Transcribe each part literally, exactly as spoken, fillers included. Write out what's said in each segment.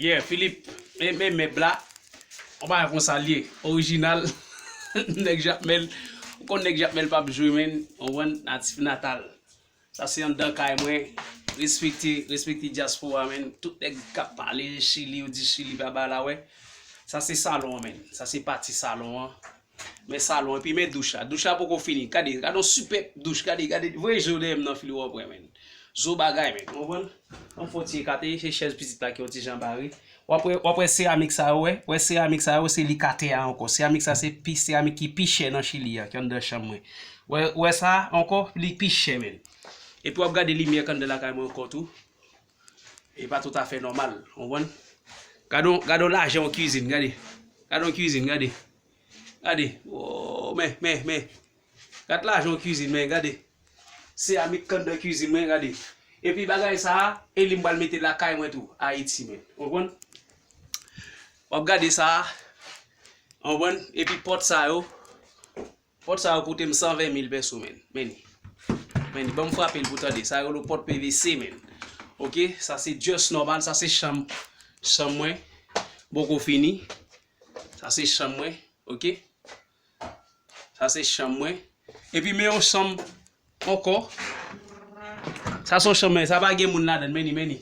Yeah, Philippe, men, men mèb la. On bagay konsa l ye. Orijinal. Nèg Jakmèl. Ou konn nèg Jakmèl p ap jwe, men. Ou konprann? Natif natal. Sa se anndan kay mwen. Respekte, respekte dyaspora, men. Tout nèg k ap pale Chili, yo di Chili pa ba la, wè. Sa se salon an, men. Sa se pati salon an. Men salon, epi men douch la. Douch la poko fini. Gade, gade yon sipèb douch. Gade, gade. Voye je w dèyè m nan, Philippe, w ap wè, men. Zo bagay, men. Ou konprann? Yon fò ti ekate, se chèz pitit la ki yon ti jan bare. W ap wè, w ap wè seramik sa yo, wè. Wè seramik sa yo, se li k atè a ankò. Seramik sa, se pi, seramik ki pi chè nan Chili a, ki anndan chanm mwen. Wè, wè sa ankò, li pi chè, men. Epi w ap gade limyè k anndan lakay mwen ankò tou. E pa toutafè nòmal, w konprann? Gade yon, gade yon lajan yon kizin, gade. Gade yon kizin, gade. Gade. Oh, men, men, men. Gade lajan yon kizin, men, gade. Seramik k anndan kizin mwen, gade. Epi bagay sa a, e li m pral mete lakay mwen tou, Ayiti, men. W konprann? W ap gade sa a, w konprann? Epi pòt sa yo, pòt sa yo koute m san ven mil pèso, men. Men li. Men li. Ban m frape l pou tande. Sa yo rele pòt P V C, men. Oke? Sa se just nòmal. Sa se chanm, chanm mwen. Poko fini. Sa se chanm mwen. Oke? Sa se chanm mwen. Epi men yon chanm ankò. Sa se yon chanm, men. Sa pa gen moun ladan l, men li, men li.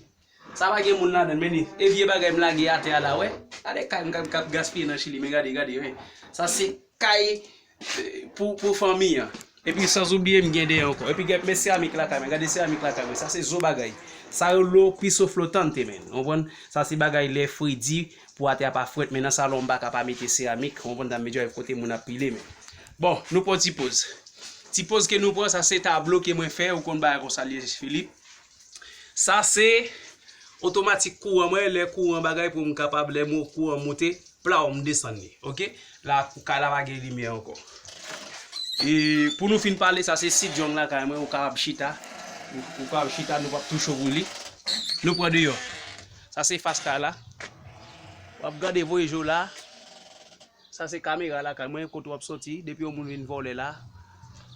Sa pa gen moun ladan l, men li. E vye bagay m lage atè a la, wè. Gade kay m k ap, k ap gaspiye nan Chili, men gade, gade, men. Sa se kay, eh, pou, pou fanmi an. Epi san oubliye m gen deyò ankò. Epi gen, men seramik lakay mwen, gade seramik lakay mwen. Sa se zo bagay. Sa yo rele piso flotante, men. W konprann? Sa se bagay lè fredi pou atè a pa frèt, men nan salon m pa ka pa mete seramik. W konprann? Sa m vle di, kote moun ap pile, men. Bon, nou pran ti poz. Ti poz ke nou pran, sa se tablo ke mwen fè, ou konn bagay konsa l ye, Philippe. Sa se otomatik kouran mwen, lè kouran bagay pou m kapab, lè mo kouran monte, plaw, m desann li. Oke? La, kay la pa gen limyè ankò. E pou nou fin pale, sa se sidjong lakay mwen, ou kapab chita. Ou, ou kapab chita, nou p ap touche w pou li. Nou pran deyò. Sa se fas kay la. W ap gade voye je w la. Sa se kamera lakay mwen, kote w ap soti, depi yon moun vin vòlè la,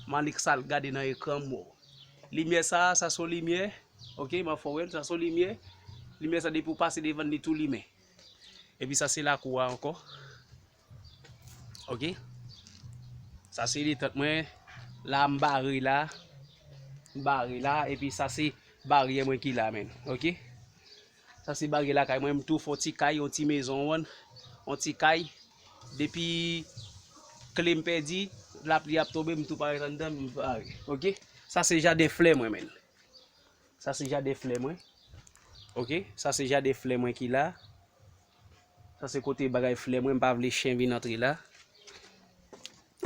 m annik sa l gade nan ekran m, wow. Limyè sa, sa se yon limyè, oke, m ap fè w wè l, sa se yon limyè. Limyè sa, depi w pase devan l, li tou limen. Epi sa se lakou a ankò. Oke. Sa se detant mwen. La, m bare la. M bare la. Epi sa se baryè mwen ki la, men. Oke. Sa se baryè lakay mwen, m tou fè yon ti kay, yon ti mezon, w konprann? Yon ti kay. Depi kle m pèdi, lapli ap tonbe, m tou parèt anndan, m bare. Oke? Sa se jaden flè mwen, men. Sa se jaden flè mwen. Oke? Sa se jaden flè mwen ki la. Sa se kote bagay flè mwen, m pa vle chen vin antre la.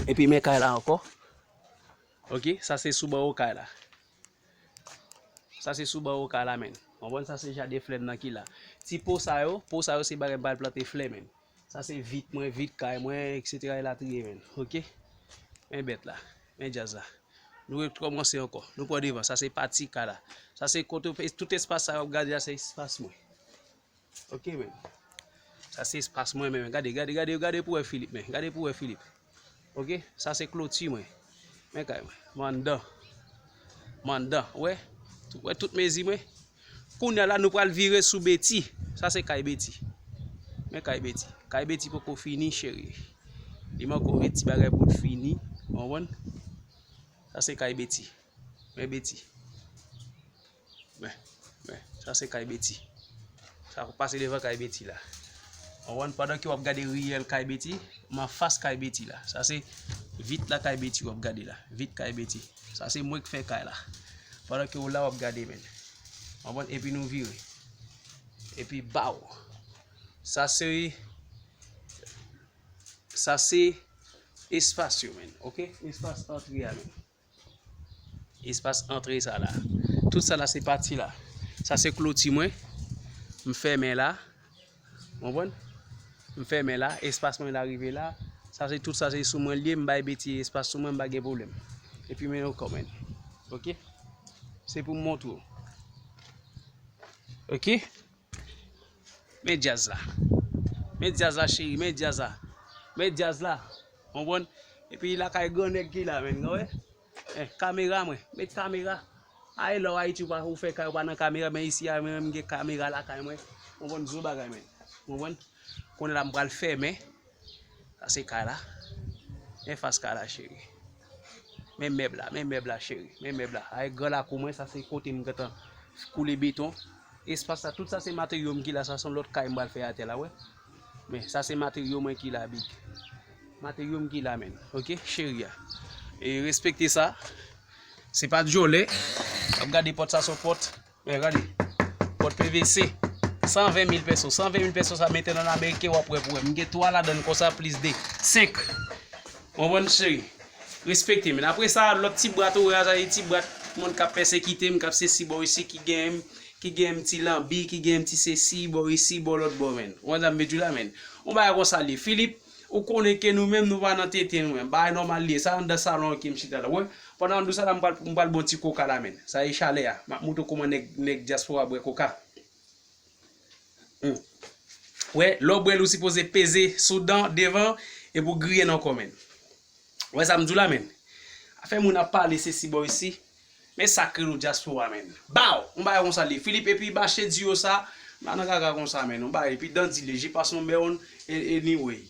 Epi men kay la ankò. Oke? Sa se sou bò kay la. Sa se sou bò kay la, men. W konprann? Sa se jaden flè m nan ki la. Ti po sa yo, po sa yo se bagay m pral plante flè, men. Sa se vit mwen, vit kay mwen, etsetera elatriye, men. Oke? Men bèt la. Men djaz la. Nou rekòmanse ankò. Nou pran devan. Sa se pati kay la. Sa se kote, tout espas sa yo w ap gade la, se espas mwen. Oke, men. Sa se espas mwen, men. Gade, gade, gade, gade pou wè Philippe, men. Gade pou wè Philippe. Oke? Sa se kloti mwen. Men kay mwen. M anndan. M anndan. Wè? Wè tout mezi mwen? Kounye a la, nou pral vire sou Betty. Sa se kay Betty. Men kay Betty. Kay Betty poko fini, cheri. Li manke yon ti bagay pou l fini. W konprann? Sa se kay Betty. Men Betty. Men, men, sa se kay Betty. Sa pase devan kay Betty la. W konprann? Pandan ke w ap gade riyèl kay Betty, m anfas kay Betty la. Sa se vit la kay Betty w ap gade la. Vit kay Betty. Sa se mwen k fè kay la. Pandan ke w la w ap gade, men. W konprann? Epi nou vire. Epi baw. Sa se, sa se espas yo, men. Oke? Espas antre a, men. Espas antre sa la. Tout sa la se pati la. Sa se kloti mwen. M fèmen la. W konprann? M fèmen la. Espas mwen la rive la. Sa se tout sa se sou mwen l ye. M bay Betty espas sou mwen, m pa gen pwoblèm. Epi men yo kòmèn. Oke? Se pou m montre w. Oke? Men djaz la. Men djaz la, cheri. Men djaz la. Men djaz la. W konprann? Epi lakay gran nèg ki la, men. Gade. Eh, kamera mwen. Met kamera. Ay, lè w Ayiti, ou pa, ou fè kay ou pa nan kamera, men isi a, mwen menm, m gen kamera lakay mwen. Ou konprann, gwo bagay, men. Ou konprann? Kounye a la, m pral fèmen. Sa se kay la. Men fas kay la, cheri. Men mèb la, men mèb la, cheri. Men mèb la. Ay, gran lakou mwen, sa se kote m gentan koule beton. Espas la, tout sa se materyo m ki la, sa se yon lòt kay m pral fè atè la, wè. Men sa se materyo mwen ki la, big. Materyo m ki la, men. Oke, cheri a. E respekte sa. Se pa dyòlè. W ap gade pòt sa, se yon pòt. Men gade. Pòt P V C. San ven mil peso. San ven mil peso sa, mete nan ameriken, w ap wè pou wè. M gen twa ladann konsa, plis de. Senk. Ou konprann, cheri? Respekte, men. Apre sa, lòt ti bwat ou wè a, sa se ti bwat moun k ap pèsekite m, k ap sesi bò isi, ki gen, ki gen yon ti lanbi, ki gen yon ti sesi bò isi, bò lòt bò, men. Ou konprann sa m vle di w la, men? Yon bagay konsa l ye. Filip, ou konnen ke nou menm, nou pa nan tete nou menm. Bagay nòmal li ye. Sa anndan salon an ke m chita la. Wè, pandan m di w sa la, m pral, m pral bon ti koka la, men. Sa e chalè a. M ap montre w kòman nèg, nèg dyaspora bwè koka. Hmm. Wè, lè w bwè l, ou sipoze peze sou dan devan epi w griye l ankò, men. Wè sa m di w la, men. Afè moun ap pale sesi bò isi. Men sa k rele w dyaspora, men. Baw! Yon bagay konsa li ye. Filip, epi mache di yo sa, m pa nan kaka konsa, men. Yon bagay, epi dan di li, je passe mon bèwon, e, anyway.